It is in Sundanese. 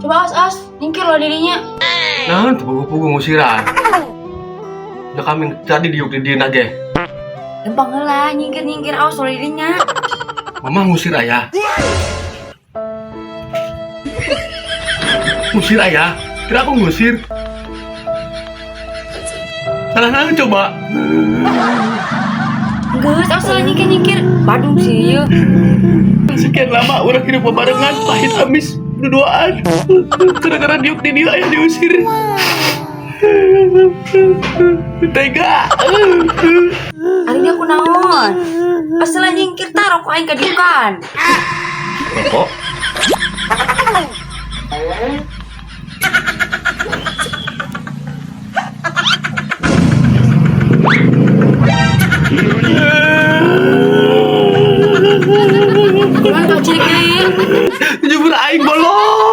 Coba awas awas, nyingkir loh dirinya. Nah, tuh pugu-pugu ngusiran. Ya kami tadi diuk di dieu ge. Lempang heula, nyingkir-nyingkir awas loh dirinya. Mama ngusir ayah. Ngusir ayah? Kira aku ngusir. Salah nang coba. Geus, awas lah nyingkir-nyingkir. Badung sih ieu. Sekian lama orang hidup barengan pahit amis berduaan. Gara-gara diuk di dia ayah diusir. Tega. Ari dia kunaon? Asal nyingkir tah rokok aing kadiukan. Rokok? Kunaon kau cilik deui? Jujur aing bolong.